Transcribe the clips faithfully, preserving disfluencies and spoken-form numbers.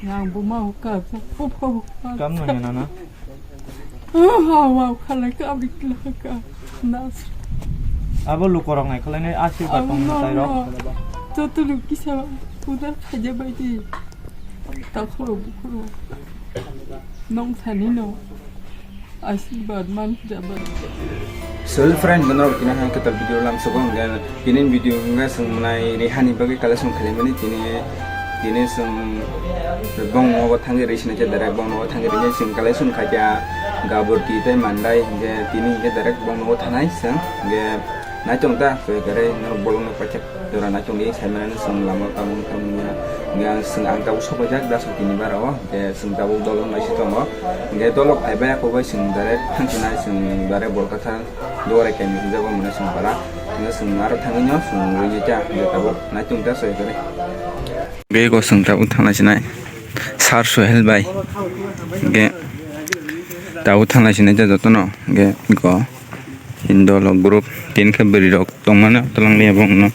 Ang buma hukha, bupha hukha. Kam no yana na? Ah, wow, khalai ka, abri kila ka. Nas. Abo lukorok nai khalai nai asirwad tong tai rok. Joto luk kisa udar khaja bai di. Takhuro bukhuro. Nong thani no. Asirwad man jaba. So friend, norok kina hang ketal video lam sogo hingga kini video hingga seng menai rehani bagi kala song khalimani kini, kini seng bong nogo thangwi rehsina khe direct bong nogo thangwi rehsina seng kala song khaja gabur ti tai mandai hingga kini hingga direct bong nogo thanai seng hingga naichong ta so kare norok bolong no paithak. Jora naichongwi saimanani chwng lama tamung tamung ya. Hingke ang chwng ang tabuk sopaijak Daswatini barao, hingke chwng tabuk dolong naisi tongo. Hingke dolok phaibai ako bai chwng direct thangsinai chwng direct Borkathar duare kaini hwnjago mwnai chwng bara. Hingke chwng aro thangwino chwng rwngya kha hingke tabuk naichong ta soi kare. Bego chwng tabuk thangna sinai Sir Sohel bai. Hingke tabuk thangna sinai ta jotono hingke go. Indo lo group tin khe bwrwi rok tongmani twlang liya bongno.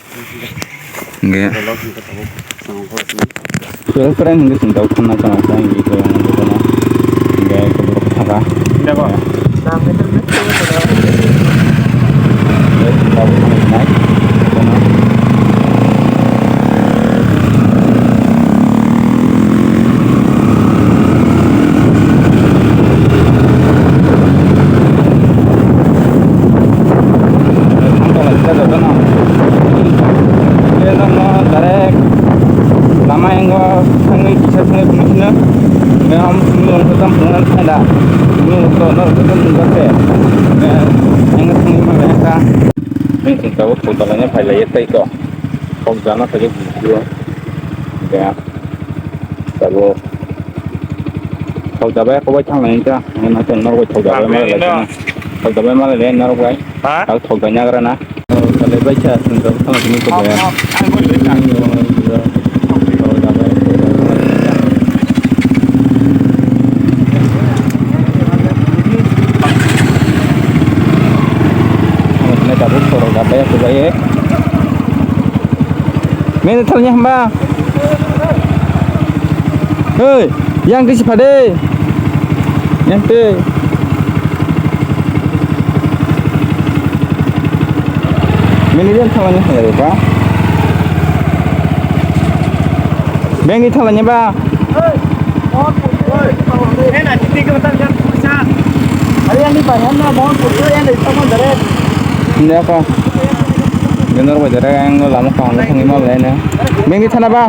Hingke twelve prai hingke chwng tabuk thangna chwng asa hingke khe ang nugwi mano. Hingke khe borok thaka. Direct lama yang gua thangwi kisa thangwi phunukna. Meham phunuk yang kota phunuk yang kota. Phunuk to no kota phunuk kota. Yang thangwi mana yang ta. Ini kita waktu jalannya pai lagi tai to. Kok jana saja video. Ya. Tabuk. Thok dabai, kobai thang lai ta. Ang na ten norok thok dabai ma lai. Thok dabai ma lai norok bai. Ha? Thok dabai nagra na. Kale bai cha sung tabuk thang sini ko bai. Tabuk sorok dabai ko bai. Mene thalnya hamba. Hei, yang kisi phade. Yang te. Mene yang thalanya hamba pa. Bengi thalanya ba. Ini apa? Bener wajar yang lama kawan lagi mau lainnya. Bengi thana ba.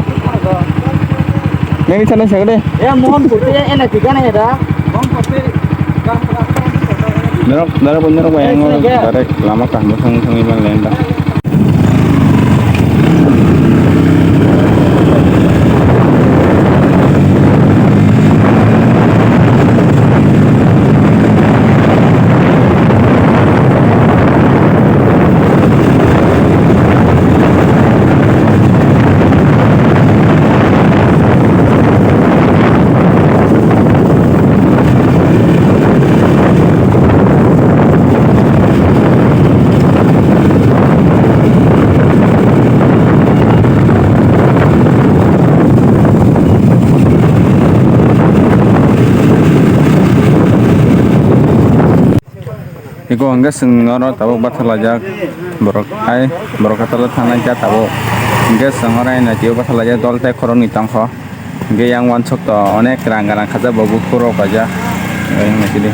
Meni sana siya de. Ya mohon putih ya enak juga nih ya dah. Norok, norok, norok bayang direct lama kaham thang thang iman lenda. Iko hingke chwng oro tabuk bathalaijak borok hai borok katalai thangnai kha tabuk hingke chwng oro hai naitio bathalaijak dol tei khoroknwi tongkho hingke yang wansok to onek rang rang khajak bo buphuru rok kaijak. Bai wngkha chini.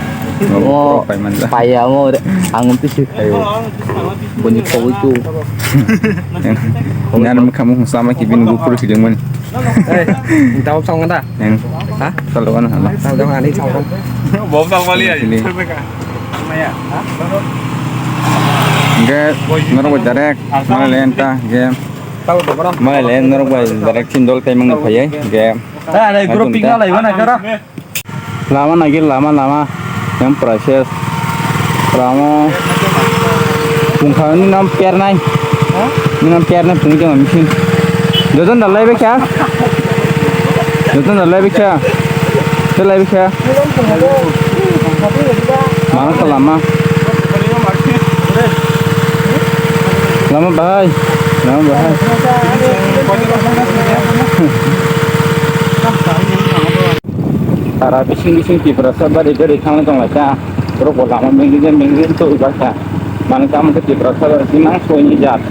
Bo buphuru rok pai manjak. Paiya amo ang tisi khaio. Boni khoboi tu. Nang mukha mukha sama kibin buphuru sidingmani. Ei, tau song da. Nang. Ha? Kalau mana hala. Tau dong ani song. Bom tau bali aja. Sini. Hingke norok bai direct Malailenda ta hingke Malailenda norok bai direct Sindol taimang ni phaiye hingke. Lama nagi lama lama yang proses lama pungkha ni nam pernai ni nam pernai pungkha machine. Jojon dalai bekha. Joton da lai bikha. Te lai bikha. Mana salama. Lama bahai. Lama bahai. Ba bising bising Tiprasa bari bari thangwi tonglaikha. Borok bo lama mengri mengri tongwi bakha. Mane tamo khe Tiprasa bari si mang soi ni jat.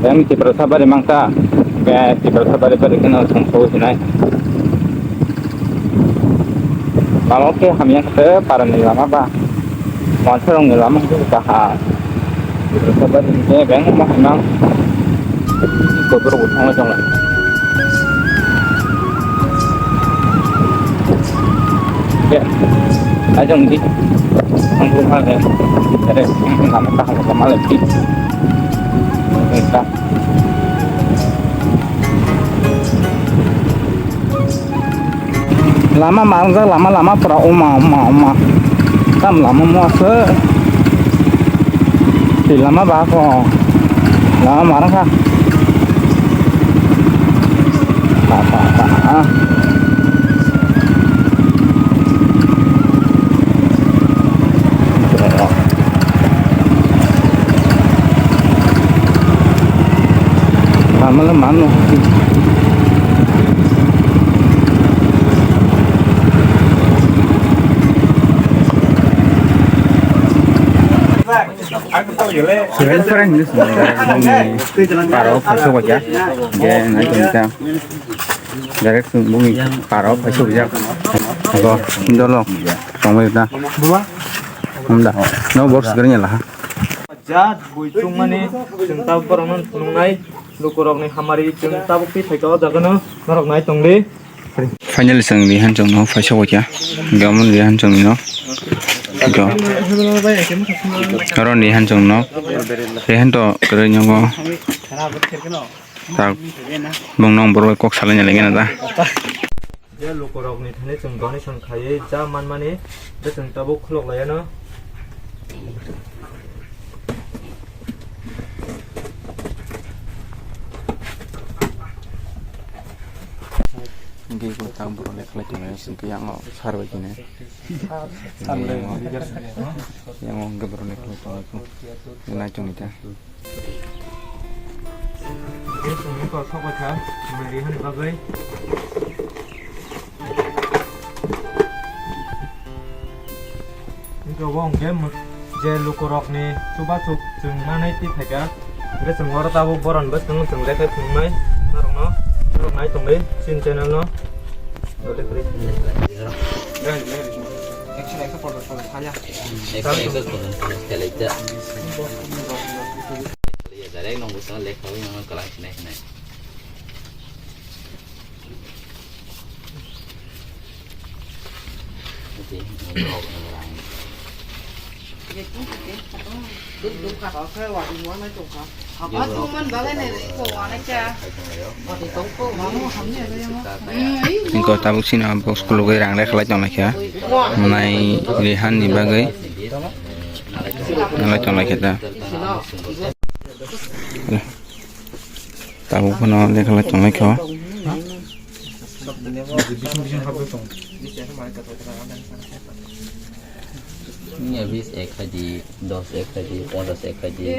Yang Tiprasa bari mangta. Be Tiprasa bari bari kheno song soi sinai. Lama khe hamya khe parani lama ba. Wansorongni lama khe kaha. Bebeng ma hinang. Kotor bo thangla thangla. Be. Ajong di. Ang ko ma le. Are, lama kaham ko ma le. Lama mangjak, lama, lama pura oma, oma, oma. Tam lama mo aswk. Twi lama ba ko. Lama marang kha. Ba, ba, ba, ah. Lama le mano. Seven friend ni sini paro paso baja. Ge nai tong ta. Direct sung bumi paro paso baja. Go dolo tong bai ta. Hum da. No box gari nyala ha. Jat bui chungmani chwng tabuk borokno phunuknai lukurokni hamari chwng tabuk twi phaikha o jagano norok nai tongdi. Finally chwng Rihan chwngno phaisa waikha. Gamon Rihan chwngno. Go. Oro Rihan chwngno. Rihan to kwrwi nyogo. Tak bongno borok kok salaina lengena da. Je lukurokni thani chwng donation khaiwi cha manmani, je chwng tabuk khulok laiano. Hingke eko tang borok lekha lai tongo, hingke yang o sar bai kene. Yang o hingke borok lekha lai tongo, nai tongni ta. Bini bagwi. Hingke obo hingke je lukurokni chubachu chwng manai twi phaikha. Hingke chwng oro tabuk boron bwskango chwng lekha phunuknai norokno, norok nai tongdi chini channel no. Action, action, photo, photo, saya. Action, action, photo, photo, khelai ta. Direct nong bwskango lekha wi nang kalang sinai sinai. Hingke tabuk chini box khulugwi rang rek khlai tonglaikha. Nai Rihan ni bagwi. Nalai tonglaikha ta. Tabuk phano lekha lai tonglaikha. Nya bis ek khaidi, dos ek khaidi, ponchas ek khaidi.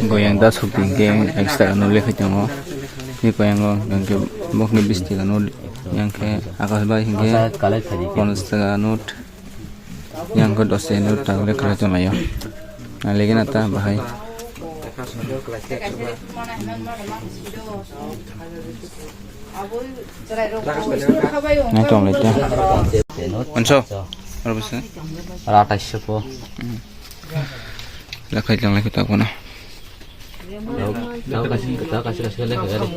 Goyang da sukti hingke extra no lekha tongo. Ni goyango hingke bokni bisti gano yang khe akas bai hingke ponchas taka note. Yang ko dos taka note tak lekha tonglai o. Legena ta bahai. Nai tong lai ta. Anso. Ora bwsa. Ora atais po. Lakhai tong lai ta kono. Tau kasi tau kasi kasi le kagari.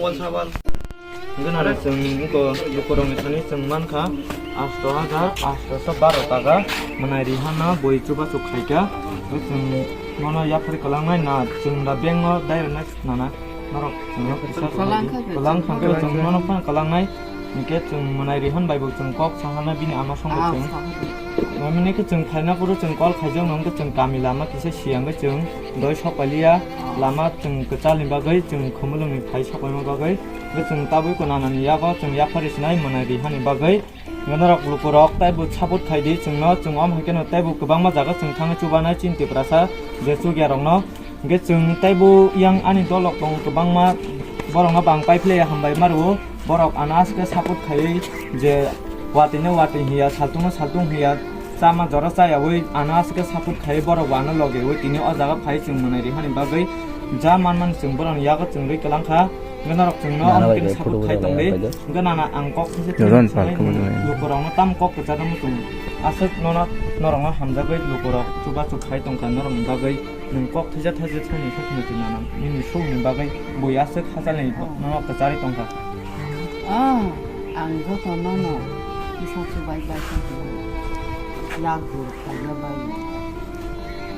Hingke nare chwng iko lukurokni thani chwng mankha asto hajar asto so baro taka mwnai rihana boi chubachu khaikha. Chwng mono yapri kwlangnai na chwng da bank no dai rwnai. Nana, norok, kwlang kha, kwlang kha, chwng nono phano kwlangnai, hinkhe chwng mwnai Rihan bai bo chwng kok sahana bini ama songbo chwng. Mamini khe chwng phaina phuru chwng call khaijak nang khe chwng kami lama kisa siyang khe chwng doi sok pailiya lama chwng kwchalni bagwi chwng khumulwngni phai sok paima bagwi khe chwng tabwi ko nanani yago chwng yaphari sinai mwnai rihani bagwi norok lukurok taibo support khaidi chwngno chwng om hai kheno taibo kwbangma jaga chwng thangwi chubanai chini Tiprasa je chugyarokno. Hingke chwng teibo yang ani dolok tongo kwbangma borokno bang paiphlaiya hambai maro borok ano aswk khe support khaiwi je watwi no watwi hiya saltung no saltung hiya chama jora chayawi ano aswk khe support khaiwi borok bo ano logewi tini o jaga phai chwng mwnai rihani bagwi ja manmani chwng borokni yago chwng rwi kwlangkha. Norok chwngno omo khe support khai tongdi. Hingke nana ang kok these lukurokno tam kok kwchajagwi chwng aswk nono norokno hamjagwi lukurok chubachu khai tongkha norokni bagwi. Nwng kok thaisa thaisa thani khe khwna twi nana nini sukni bagwi bui aswk hachalni nono kwcharwi tongkha. Ah, ang joto nono kisa chubai bai khe yak dur khaina bai.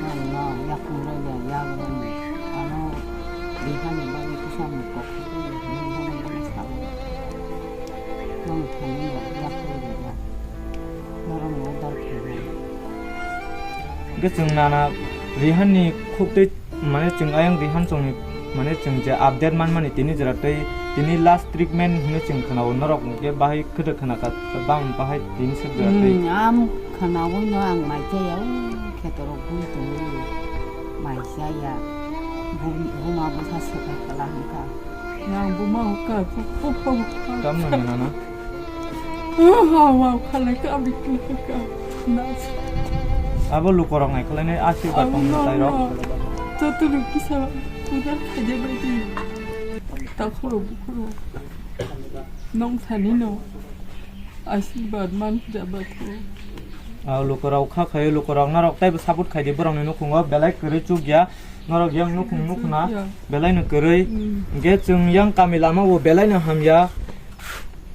Nono yakung rwya yak rwni ano bihani bagwi kisa nwng kok thaisa hwnwi bono bono sao. Nwng thani no yak rwya. Norok no dor khaina. Hingke chwng nana Rihanni khuk twi mane chwng ayang Rihan chongni mane chwng je update manmani tini jora tei tini last treatment hinwi chwng khwnao norok hingke bahai kwthwk khwnakha bang bahai tini sek jora tei. Hmm, am khwnawi no ang mai chaya o khetorok bui tongwi mai chaya buma bwsa swkha kala hwnkha. Nang buma hwnkha, buma hwnkha. Tamno nana? Wow, khalai ka, abri khalai ka. Nas. Abo lukorok nai khalai nai asirwad tong no, tairok. No. Jotoni kisa udar khaide bai di. Takhuro bukhuro. Nong thani no. Asirwad man jaba ko. Abo lukorok kha khayo lukorok norok taibo support khaidi borokni nukhungo belai kwrwi chukya. Norok yang nukhung nukhuna belai no kwrwi. Hmm. Hingke chwng yang kami lama bo belai no hamya.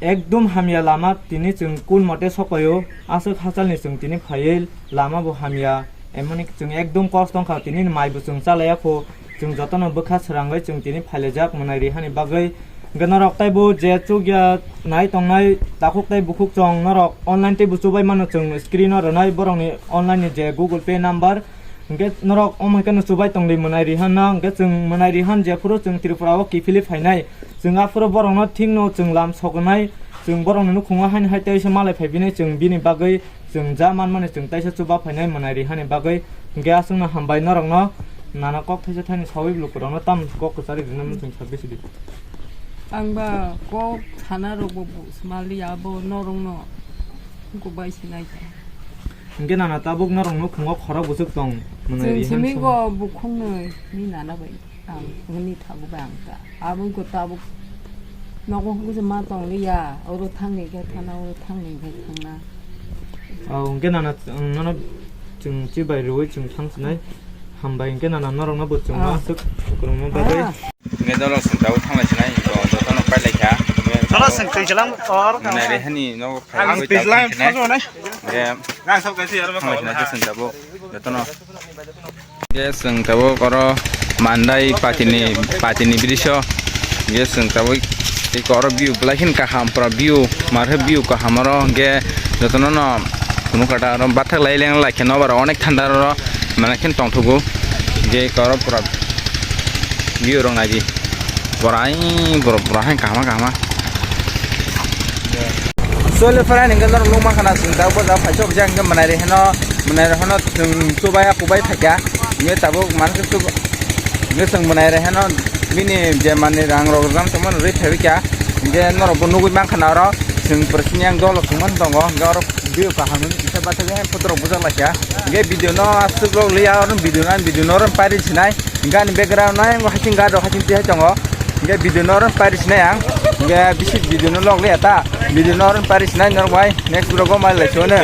Ekdum hamya lama tini chwng kun mote sokoyo, aswk hachalni chwng tini phaiwi lama bo hamya, emoni chwng ekdum kosto wngkha, tini mai bo chwng chalaiya kho, chwng jotono bwkha swrangwi chwng tini phailaijak mwnai rihani bagwi. Hwnkhe norok taibo je chukya nai tongnai takhuk tei bukhuk chwng norok online tei bo chubai mano chwng screen o rwnai borokni online ni je Google Pay number. Hingke norok omo hai khe no chubai tongdi mwnai rihan no, hingke chwng mwnai rihan jephuru chwng Tripura o kiphilwi phainai, chwng aphuru borokno thikno chwng lam sogonai, chwng borokni nukhungo haino hai teisa malai phaibini chwng bini bagwi chwng ja manmani chwng teisa chuba phainai mwnai rihani bagwi. Hingke aswkno hambai norokno nana kok thaisa thaini sawi lukurokno tam kok kwchari rinani chwng sabisidi. Ang ba kok sana rokbo bu swmaliya abo norokno. Kubai sinai kha. Hingke nana tabuk norok nukhungo khorok bwswk tong mwnai. Chwng rihan simi song. Go bukhuknwi ni nana bai ang hwnwi thago bai ang ta. Aboni ko tabuk nogo hwnwi se ma tong liya, oro thangni khe thana, oro thangni khe thangna. Au, hingke nana, ang nono chwng chibai rwui chwng thang sinai. Hambai hingke nana norokno bo chwng ma. Ah. Aswk kwrwngma bagwi. Ah. Hingke dolo chwng tabuk thanglai sinai, bo jotono pailai kha. Dolo chwng twi chwlang or. Mwnai rihani nogo phai ang bagwi tabuk twijlang thang sinai. Thangsinai. Hingke nang sok kaisi aro ma thanglai sinai khe chwng tabuk jotono. Hingke chwng tabuk oro Mandai patini, patini bridge o. Hingke chwng tabuk eko oro view belai kheno kaham pura view, mar khe view kaham oro hingke jotono no kunu kata oro bathak lai leng lai khe nobar onek thanda oro. Mane khe tongthogo je koro pura view rok naidi. Borai borok borok hai kahama kahama. Sole pharai ningke norok nukma khana chwng tabuk o jaga phaichok jak hingke mwnai riheno mwnai riheno chwng chubaya kubai phaikha. Hingke tabuk mane khe chwng mwnai riheno bini je manwi rang rok jang tongmani rwi phaikha. Hingke norok bo nugwi mankha na oro chwng pura sini yang dolo thwngmani tongo hingke oro. View kaham hwnwi kisa bathagwi hai photo rok bujak laikha. Hingke video no aswk rok liya oro video no, video no oro pari sinai. Hingke ani background no ayang hasing gado hasing twi hai tongo. Hingke video no oro pari sinai ang. Hingke bisi video no log liya ta. Video no oro pari sinai norok bai next vlog o mai lai sone.